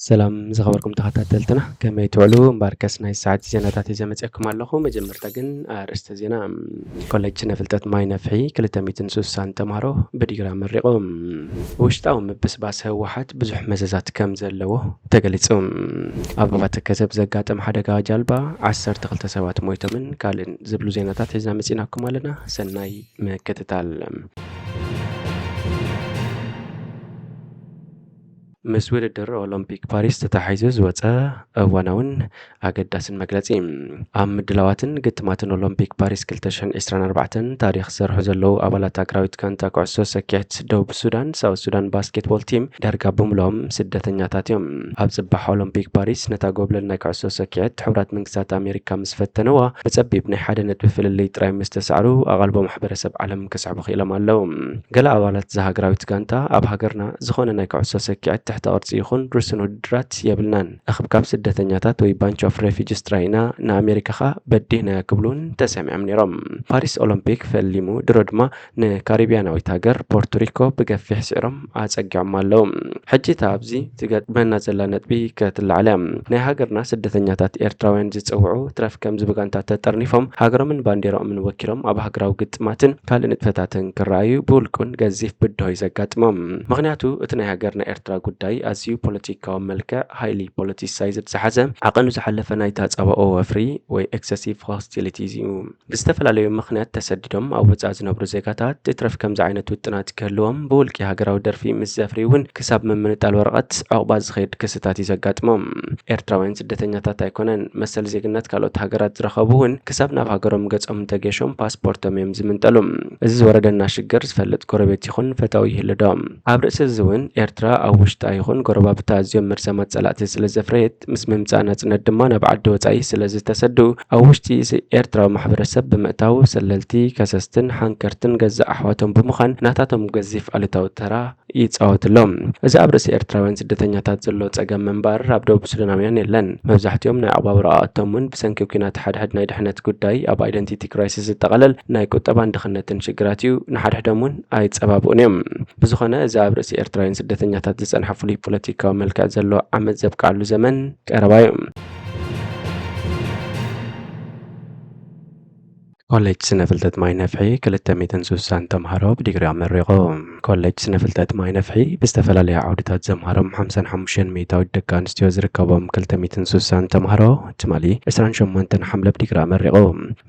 ሰላም ዝኸበርኩም ተኸታተልትና፣ ከመይ ትውዕሉ? እምበኣርከስ ናይ ሰዓት ዜናታት ሒዘ መጺኣኩም ኣለኹ። መጀመርታ ግን ኣርእስተ ዜና። ኮሌጅ ስነ ፍልጠት ማይ ነፍሒ ክልተ ሚእትን ስሳን ተምሃሮ ብዲግሪ ኣመሪቖም። ውሽጣዊ ምብስባስ ህወሓት ብዙሕ መዘዛት ከም ዘለዎ ተገሊጹ። ኣብ ሩባ ተከዘ ብዘጋጠመ ሓደጋ ጃልባ ዓሰርተ ክልተ ሰባት ሞይቶምን ካልእን ዝብሉ ዜናታት ሒዝና መጺናኩም ኣለና። ሰናይ ምክትታል። ምስ ውድድር ኦሎምፒክ ፓሪስ ተታሒዙ ዝወጸ እዋናውን ኣገዳስን መግለጺ። ኣብ ምድላዋትን ግጥማትን ኦሎምፒክ ፓሪስ ክልተ ሽሕን ዕስራን ኣርባዕተን ታሪኽ ዝሰርሑ ዘለዉ ኣባላት ሃገራዊት ጋንታ ኩዕሶ ሰኪዐት ደቡብ ሱዳን፣ ሳውት ሱዳን ባስኬትቦል ቲም፣ ዳርጋ ብምልኦም ስደተኛታት እዮም። ኣብ ጽባሕ ኦሎምፒክ ፓሪስ ነታ ጎብለል ናይ ኩዕሶ ሰኪዐት ሕቡራት መንግስታት ኣሜሪካ ምስ ፈተንዋ፣ ብጸቢብ ናይ ሓደ ነጥቢ ፍልልይ ጥራይ ምስ ተሳዕሩ፣ ኣቓልቦ ማሕበረሰብ ዓለም ክስዕቡ ክኢሎም ኣለዉ። ገለ ኣባላት እዛ ሃገራዊት ጋንታ፣ ኣብ ሃገርና ዝኾነ ናይ ኩዕሶ ሰኪዐት ትሕተ ቅርጺ ይኹን ርሱን ውድድራት የብልናን። እኽብካብ ስደተኛታት ወይ ባንች ኦፍ ሬፊጅስ ጥራይ ኢና፣ ንኣሜሪካ ኸኣ በዲህናያ ክብሉ እውን ተሰሚዖም ነይሮም። ፓሪስ ኦሎምፒክ ፈሊሙ፣ ድሮ ድማ ንካሪብያናዊት ሃገር ፖርቶሪኮ ብገፊሕ ስዒሮም ኣጸጊዖም ኣለዉ። ሕጂ እታ ኣብዚ ትገጥመና ዘላ ነጥቢ ክትለዓል እያ። ናይ ሃገርና ስደተኛታት ኤርትራውያን ዝጽውዑ ትረፍ ከምዚ ብጋንታ ተጠርኒፎም ሃገሮምን ባንዴራኦምን ወኪሎም ኣብ ሃገራዊ ግጥማትን ካልእ ንጥፈታትን ክረኣዩ ብውልቁን ገዚፍ ብድሆ እዩ ዘጋጥሞም። ምኽንያቱ እቲ ናይ ሃገርና ኤርትራ ጉዳይ ኣዝዩ ፖለቲካዊ መልክዕ፣ ሃይሊ ፖለቲሳይዝድ፣ ዝሓዘ፣ ዓቐኑ ዝሓለፈ ናይ ተጻብኦ ወፍሪ ወይ ኤክሰሲቭ ሆስቲሊቲዝ እዩ። ብዝተፈላለዩ ምኽንያት ተሰዲዶም ኣብ ወጻኢ ዝነብሩ ዜጋታት፣ ይትረፍ ከምዚ ዓይነት ውጥናት ክህልዎም፣ ብውልቂ ሃገራዊ ደርፊ ምስ ዘፍርዩ እውን ክሳብ ምምንጣል ወረቐት ዕቑባ ዝኸይድ ክስታት እዩ ዘጋጥሞም። ኤርትራውያን ስደተኛታት ኣይኮነን፣ መሰል ዜግነት ካልኦት ሃገራት ዝረኸቡ እውን ክሳብ ናብ ሃገሮም ገጾም እንተገሾም ፓስፖርቶም እዮም ዝምንጠሉ። እዚ ዝወረደና ሽግር ዝፈልጥ ጎረቤት ይኹን ፈታዊ ይህሉ ዶ? ኣብ ርእሲ እዚ እውን ኤርትራ ኣብ ውሽጣ ይኹን ጎረባብታ ኣዝዮም መርዛማት ጸላእቲ ስለ ዘፍረየት፣ ምስ ምምጻእ ናጽነት ድማ ናብ ዓዲ ወጻኢ ስለ ዝተሰዱ፣ ኣብ ውሽጢ እዚ ኤርትራዊ ማሕበረሰብ ብምእታው፣ ሰለልቲ፣ ከሰስትን ሓንከርትን ገዛእ ኣሕዋቶም ብምዃን፣ ናታቶም ገዚፍ ኣሉታዊ ተራ ይጻወቱ ኣለዉ። እዚ ኣብ ርእሲ ኤርትራውያን ስደተኛታት ዘሎ ጸገም ምንባር፣ ኣብ ደቡብ ሱዳናውያን የለን። መብዛሕትኦም ናይ ዕቑባ ወረቓቕቶም እውን ብሰንኪ ኲናት ሓድሕድ ናይ ድሕነት ጉዳይ፣ ኣብ ኣይደንቲቲ ክራይሲስ ዝጠቓለል ናይ ቁጠባን ድኽነትን ሽግራት እዩ፣ ንሓድሕዶም እውን ኣይጸባብኡን እዮም። ብዝኾነ፣ እዚ ኣብ ርእሲ ኤርትራውያን ስደተኛታት ዝጸንሐ ፍሉይ ፖለቲካዊ መልክዕ ዘለዎ ዓመጽ ዘብቅዓሉ ዘመን ቀረባ እዩ። ኮሌጅ ስነ ፍልጠት ማይ ነፍሒ ክልተ ሚእትን ስሳን ተምሃሮ ብዲግሪ ኣመሪቑ። ኮሌጅ ስነ ፍልጠት ማይ ነፍሒ ብዝተፈላለየ ዓውድታት ዘምሃሮም ሓምሳን ሓሙሽተን ሚእታዊት ደቂ ኣንስትዮ ዝርከቦም ክልተ ሚእትን ስሳን ተምሃሮ ትማሊ ዕስራን ሸሞንተን ሓምለ ብዲግሪ ኣመሪቑ።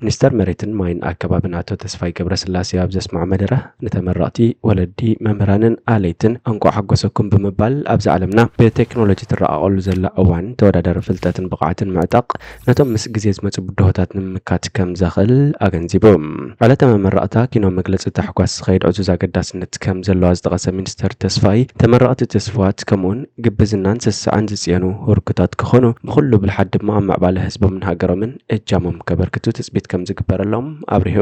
ሚኒስተር መሬትን ማይን ኣከባብን ኣቶ ተስፋይ ገብረስላሴ ኣብ ዘስምዖ መደረ፣ ንተመረቕቲ፣ ወለዲ፣ መምህራንን ኣለይትን እንቋዕ ሓጎሰኩም ብምባል፣ ኣብዛ ዓለምና ብቴክኖሎጂ ትረቓቐሉ ዘላ እዋን፣ ተወዳዳሪ ፍልጠትን ብቕዓትን ምዕጣቕ፣ ነቶም ምስ ግዜ ዝመጹ ብድሆታት ንምምካት ከም ዘኽእል ኣገንዚቡ። ዕለተ መመረቕታ ኪኖ መግለጺ ታሕጓስ ዝኸይድ ዕዙዝ ኣገዳስነት ከም ዘለዋ ዝጠቐሰ ሚኒስተር ተስፋይ፣ ተመረቕቲ ትስፉዋት ከምኡውን ግብዝናን ስስዐን ዝጽየኑ ህርኩታት ክኾኑ፣ ብኹሉ ብልሓት ድማ ኣብ ምዕባለ ህዝቦምን ሃገሮምን እጃሞም ከበርክቱ ትጽቢት ከም ዝግበረሎም ኣብሪሁ።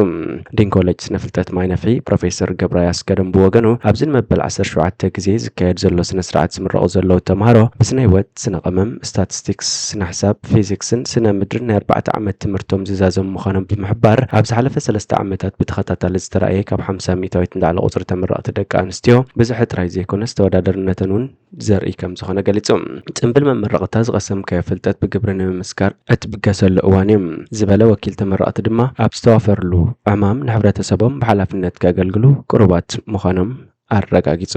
ዲን ኮሌጅ ስነ ፍልጠት ማይ ነፍሒ ፕሮፌሰር ገብራይ ኣስገዶም ብወገኑ፣ ኣብዚ ንመበል ዓሰርተ ሸውዓተ ግዜ ዝካየድ ዘሎ ስነ ስርዓት ዝምረቑ ዘለዉ ተምሃሮ ብስነ ህይወት፣ ስነ ቀመም፣ ስታቲስቲክስ፣ ስነ ሕሳብ፣ ፊዚክስን ስነ ምድርን ናይ ኣርባዕተ ዓመት ትምህርቶም ዝዛዘሙ ምዃኖም ብምሕባር፣ ኣብ ዝሓለፈ ሰለስተ ዓመታት ብተኸታታሊ ዝተራእየ ካብ ሓምሳ ሚእታዊት ንላዕሊ ቁጽሪ ተመረቕቲ ደቂ ኣንስትዮ ብዝሒ ጥራይ ዘይኮነስ ተወዳዳርነተን እውን ዘርኢ ከም ዝኾነ ገሊጹ። ጽምብል መመረቕታ ዝቐሰምካዮ ፍልጠት ብግብሪ ንምምስካር እትብገሰሉ እዋን እዩ ዝበለ ወኪል ተመረቕቲ ድማ፣ ኣብ ዝተዋፈርሉ ዕማም ንሕብረተሰቦም ብሓላፍነት ከገልግሉ ቅሩባት ምዃኖም ኣረጋጊጹ።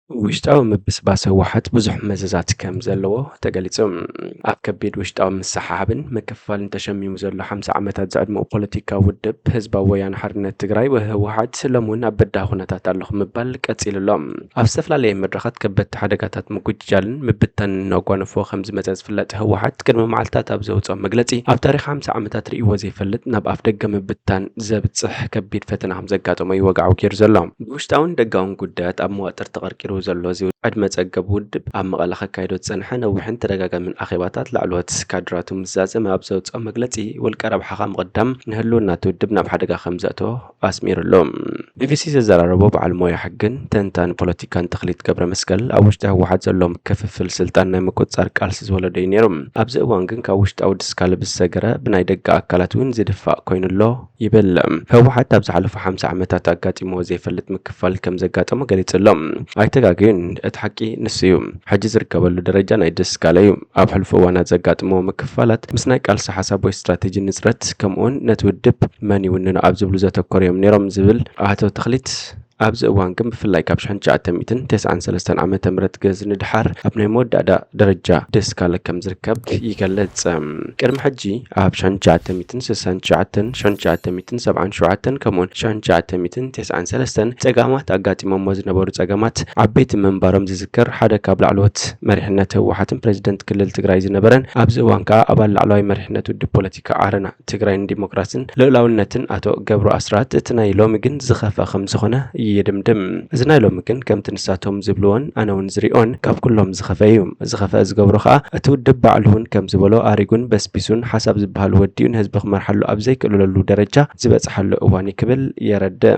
ውሽጣዊ ምብስባስ ህወሓት ብዙሕ መዘዛት ከም ዘለዎ ተገሊጹ። ኣብ ከቢድ ውሽጣዊ ምስሕሓብን ምክፍፋልን ተሸሚሙ ዘሎ ሓምሳ ዓመታት ዘዕድመኡ ፖለቲካዊ ውድብ ህዝባዊ ወያነ ሓርነት ትግራይ ወይ ህወሓት ሎሚ እውን ኣብ በዳሂ ኩነታት ኣለኹ ምባል ቀጺሉ ኣሎ። ኣብ ዝተፈላለየ መድረኻት ከበድቲ ሓደጋታት ምጉጅጃልን ምብታንን እናጓነፎ ከም ዝመጸ ዝፍለጥ ህወሓት ቅድሚ መዓልታት ኣብ ዘውጽኦ መግለጺ ኣብ ታሪኽ ሓምሳ ዓመታት ርእይዎ ዘይፈልጥ ናብ ኣፍ ደገ ምብታን ዘብጽሕ ከቢድ ፈተና ከም ዘጋጠሞ እዩ ወግዓዊ ገይሩ ዘሎ። ብውሽጣውን ደጋውን ጉዳያት ኣብ መዋጥር ተቐርቂሩ ዘሎ እዚ ዕድመ ጸገብ ውድብ ኣብ መቐለ ከካይዶ ዝጸንሐ ነዊሕን ተደጋጋምን ኣኼባታት ላዕለዎት ካድራቱ ምስ ዛዘመ ኣብ ዘውጽኦ መግለጺ፣ ውልቀ ረብሓኻ ምቕዳም ንህልውና እቲ ውድብ ናብ ሓደጋ ከም ዘእተዎ ኣስሚሩሉ። ቢቢሲ ዘዘራረቦ በዓል ሞያ ሕግን ተንታኒ ፖለቲካን ተኽሊት ገብረ መስቀል፣ ኣብ ውሽጢ ህወሓት ዘሎ ክፍፍል ስልጣን ናይ ምቁጽጻር ቃልሲ ዝወለዶ እዩ ነይሩ። ኣብዚ እዋን ግን ካብ ውሽጣዊ ድስካለ ብዝሰገረ ብናይ ደገ ኣካላት እውን ዝድፋእ ኮይኑ ኣሎ ይብል። ህወሓት ኣብ ዝሓለፉ ሓምሳ ዓመታት ኣጋጢምዎ ዘይፈልጥ ምክፋል ከም ዘጋጠሞ ገሊጹ ኣሎ። ኣይተጋገዩን፣ እቲ ሓቂ ንሱ እዩ። ሕጂ ዝርከበሉ ደረጃ ናይ ድስካለ እዩ። ኣብ ሕሉፍ እዋናት ዘጋጥምዎ ምክፋላት ምስ ናይ ቃልሲ ሓሳብ ወይ ስትራቴጂ ንጽረት፣ ከምኡውን ነቲ ውድብ መን ይውንኖ ኣብ ዝብሉ ዘተኮሩ እዮም ነይሮም ዝብል ኣቶ ተኽሊት፣ ኣብዚ እዋን ግን ብፍላይ ካብ ሽሕን ትሽዓተ ሚእትን ተስዓን ሰለስተን ዓመተ ምህረት ገዝ ንድሓር ኣብ ናይ መወዳእታ ደረጃ ድስካለ ከም ዝርከብ ይገልጽ። ቅድሚ ሕጂ ኣብ ሽሕን ትሽዓተ ሚእትን ስሳን ትሽዓተን፣ ሽሕን ትሽዓተ ሚእትን ሰብዓን ሸውዓተን ከምኡውን ሽሕን ትሽዓተ ሚእትን ተስዓን ሰለስተን ጸጋማት ኣጋጢሞሞ ዝነበሩ ጸገማት ዓበይቲ ምንባሮም ዝዝከር ሓደ ካብ ላዕለዎት መሪሕነት ህወሓትን ፕሬዚደንት ክልል ትግራይ ዝነበረን ኣብዚ እዋን ከኣ ኣባል ላዕለዋይ መሪሕነት ውድብ ፖለቲካ ዓረና ትግራይ ንዲሞክራሲን ልኡላውነትን ኣቶ ገብሩ ኣስራት፣ እቲ ናይ ሎሚ ግን ዝኸፍአ ከም ዝኾነ ይድምድም። እዚ ናይ ሎሚ ግን ከምቲ ንሳቶም ዝብልዎን ኣነ እውን ዝሪኦን ካብ ኩሎም ዝኸፍአ እዩ። ዝኸፍአ ዝገብሮ ከኣ እቲ ውድብ ባዕሉ እውን ከም ዝበሎ ኣሪጉን በስቢሱን ሓሳብ ዝበሃል ወዲኡ ንህዝቢ ክመርሓሉ ኣብ ዘይክእለሉ ደረጃ ዝበጽሓሉ እዋን እዩ ክብል የረድእ።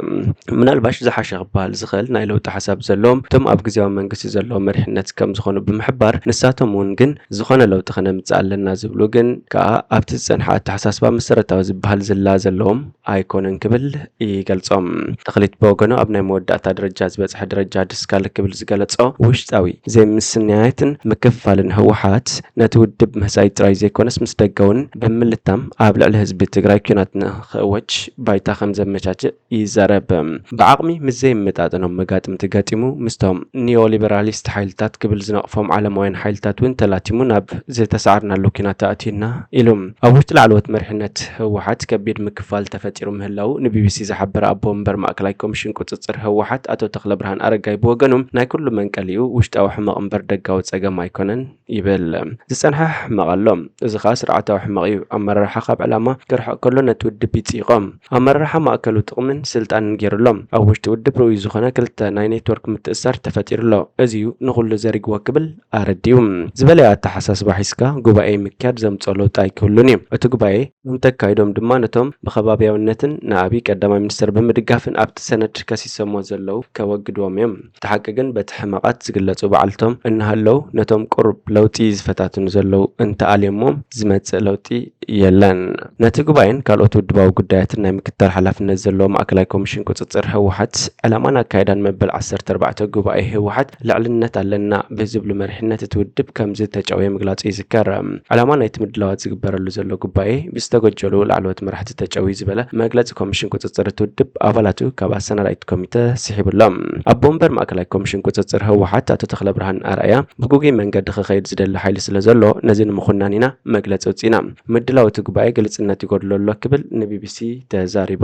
ምናልባሽ ዝሓሸ ክበሃል ዝኽእል ናይ ለውጢ ሓሳብ ዘለዎም እቶም ኣብ ግዜያዊ መንግስቲ ዘለዉ መሪሕነት ከም ዝኾኑ ብምሕባር፣ ንሳቶም እውን ግን ዝኾነ ለውጢ ከነምጽእ ኣለና ዝብሉ ግን ከኣ ኣብቲ ዝጸንሐ ኣተሓሳስባ መሰረታዊ ዝበሃል ዝላ ዘለዎም ኣይኮነን ክብል ይገልጾም። ተኽሊት ብወገኑ ኣብ ናይ መወዳእታ ደረጃ ዝበጽሐ ደረጃ ድስካለ ክብል ዝገለጾ ውሽጣዊ ዘይምስንያትን ምክፍፋልን ህወሓት ነቲ ውድብ ምህሳይ ጥራይ ዘይኮነስ ምስ ደገ እውን ብምልታም ኣብ ልዕሊ ህዝቢ ትግራይ ኲናት ንኽእወጅ ባይታ ከም ዘመቻችእ ይዛረብ። ብዓቕሚ ምስ ዘይመጣጠኖም መጋጥምቲ ገጢሙ ምስቶም ኒዮሊበራሊስት ሓይልታት ክብል ዝነቕፎም ዓለማውያን ሓይልታት እውን ተላቲሙ ናብ ዝተሳዕርናሉ ኲናት ኣእትዩና ኢሉ። ኣብ ውሽጢ ላዕለዎት መሪሕነት ህወሓት ከቢድ ምክፋል ተፈጢሩ ምህላዉ ንቢቢሲ ዝሓበረ ኣቦ ወንበር ማእከላይ ኮሚሽን ቁጽጽር ህወሓት ኣቶ ተኽለብርሃን ኣረጋይ ብወገኑ፣ ናይ ኩሉ መንቀሊኡ ውሽጣዊ ሕመቕ እምበር ደጋዊ ጸገም ኣይኮነን ይብል። ዝጸንሐ ሕመቕ ኣሎ። እዚ ኸኣ ስርዓታዊ ሕመቕ እዩ። ኣመራርሓ ካብ ዕላማ ክርሕቕ ከሎ ነቲ ውድብ ይጽይቖ። ኣመራርሓ ማእከሉ ጥቕምን ስልጣንን ገይሩ ኣሎ። ኣብ ውሽጢ ውድብ ርኡይ ዝኾነ ክልተ ናይ ኔትወርክ ምትእስሳር ተፈጢሩ ኣሎ። እዚ እዩ ንኹሉ ዘሪግዎ ክብል ኣረዲኡ። ዝበለየ ኣተሓሳስባ ሒዝካ ጉባኤ ምክያድ ዘምጽኦ ለውጢ ኣይክህሉን እዩ። እቲ ጉባኤ እንተካይዶም ድማ ነቶም ብኸባብያውነትን ንኣብይ ቀዳማይ ሚኒስተር ብምድጋፍን ኣብቲ ሰነድ ከሲሶሞ ዘለዉ ከወግድዎም እዮም። እቲ ሓቂ ግን በቲ ሕመቓት ዝግለጹ በዓልቶም እናሃለዉ ነቶም ቁሩብ ለውጢ ዝፈታትኑ ዘለዉ እንተኣልዮሞም ዝመጽእ ለውጢ የለን። ነቲ ጉባኤን ካልኦት ውድባዊ ጉዳያትን ናይ ምክትታል ሓላፍነት ዘለዎ ማእከላይ ኮሚሽን ቁጽጽር ህወሓት ዕላማን ኣካይዳን መበል ዓሰርተ ኣርባዕተ ጉባኤ ህወሓት ልዕልነት ኣለና ብዝብሉ መሪሕነት እቲ ውድብ ከም ዝተጨውየ ምግላጹ ይዝከር። ዕላማ ናይቲ ምድላዋት ዝግበረሉ ዘሎ ጉባኤ ብዝተጎጀሉ ላዕለዎት መራሕቲ ተጨውዩ ዝበለ መግለጺ ኮሚሽን ቁጽጽር እቲ ውድብ ኣባላቱ ካብ ኣሰናዳኢት ኮሚተ ስሒቡ ኣሎ። ኣቦ ወንበር ማእከላይ ኮሚሽን ቁጽጽር ህወሓት ኣቶ ተኽለብርሃን ኣርኣያ ብግጉይ መንገዲ ክኸይድ ዝደሊ ሓይሊ ስለ ዘሎ ነዚ ንምኹናን ኢና መግለጺ ኣውጺእና። ምድላው እቲ ጉባኤ ግልጽነት ይጎድሎ ኣሎ ክብል ንቢቢሲ ተዛሪቡ።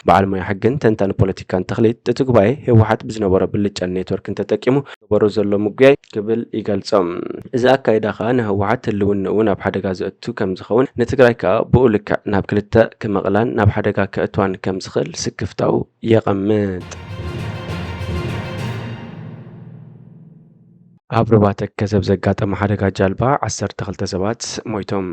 በዓል ሞያ ሕግን ተንታኒ ፖለቲካን ተኽሊት እቲ ጉባኤ ህወሓት ብዝነበሮ ብልጫን ኔትወርክን ተጠቂሙ ዝገበሮ ዘሎ ምጉያይ ክብል ይገልጾ። እዚ ኣካይዳ ከኣ ንህወሓት ህልውንኡ ናብ ሓደጋ ዘእቱ ከም ዝኸውን፣ ንትግራይ ከኣ ብኡ ልክዕ ናብ ክልተ ክመቕላን ናብ ሓደጋ ከእትዋን ከም ዝኽእል ስክፍታኡ የቐምጥ። ኣብ ሩባ ተከዘ ብዘጋጠመ ሓደጋ ጃልባ ዓሰርተ ክልተ ሰባት ሞይቶም።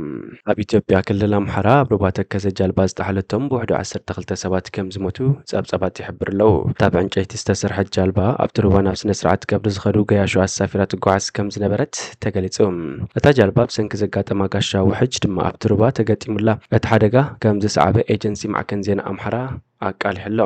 ኣብ ኢትዮጵያ ክልል ኣምሓራ ኣብ ሩባ ተከዘ ጃልባ ዝጠሓለቶም ብውሕዱ ዓሰርተ ክልተ ሰባት ከም ዝሞቱ ጸብጻባት ይሕብር ኣለዉ። እታ ብዕንጨይቲ ዝተሰርሐት ጃልባ ኣብቲ ሩባ ናብ ስነ ስርዓት ቀብሪ ዝኸዱ ገያሾ ኣሳፊራ ትጓዓዝ ከም ዝነበረት ተገሊጹ። እታ ጃልባ ብሰንኪ ዘጋጠማ ጋሻ ውሕጅ ድማ ኣብቲ ሩባ ተገጢሙላ። እቲ ሓደጋ ከም ዝሰዓበ ኤጀንሲ ማዕከን ዜና ኣምሓራ ኣቃሊሑ ኣሎ።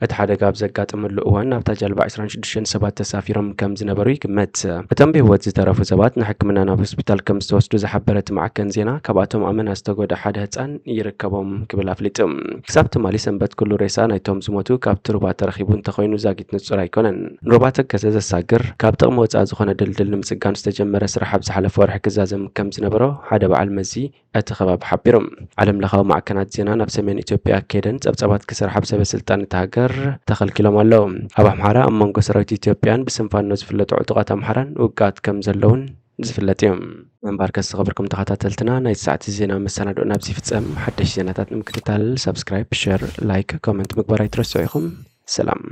እቲ ሓደጋ ኣብ ዘጋጠመሉ እዋን ናብታ ጃልባ ዕስራን ሽዱሽተን ሰባት ተሳፊሮም ከም ዝነበሩ ይግመት። እቶም ብህይወት ዝተረፉ ሰባት ንሕክምና ናብ ሆስፒታል ከም ዝተወስዱ ዝሓበረ እቲ ማዕከን ዜና፣ ካብኣቶም ኣመና ዝተጎድኣ ሓደ ህጻን ይርከቦም ክብል ኣፍሊጡ። ክሳብ ትማሊ ሰንበት ኩሉ ሬሳ ናይቶም ዝሞቱ ካብቲ ሩባ ተረኺቡ እንተኾይኑ ዛጊት ንጹር ኣይኮነን። ንሩባ ተከዘ ዘሳግር ካብ ጥቕሚ ወጻኢ ዝኾነ ድልድል ንምጽጋን ዝተጀመረ ስራሕ ኣብ ዝሓለፈ ወርሒ ክዛዘም ከም ዝነበሮ ሓደ በዓል መዚ እቲ ከባቢ ሓቢሩ። ዓለም ለኻዊ ማዕከናት ዜና ናብ ሰሜን ኢትዮጵያ ከይደን ጸብጻባት ክሰርሓ ብሰበ ስልጣን እታ ሃገር ተኸልኪሎም ኣለዉ። ኣብ ኣምሓራ ኣብ መንጎ ሰራዊት ኢትዮጵያን ብስም ፋኖ ዝፍለጡ ዕጡቓት ኣምሓራን ውግኣት ከም ዘለውን ዝፍለጥ እዩ። እምበኣርከስ ዝኸበርኩም ተኸታተልትና፣ ናይ ሰዓቲ ዜና መሰናድኦ ናብዚ ይፍጸም። ሓደሽ ዜናታት ንምክትታል ሳብስክራይብ፣ ሸር፣ ላይክ፣ ኮመንት ምግባር ኣይትረስዑ ኢኹም። ሰላም።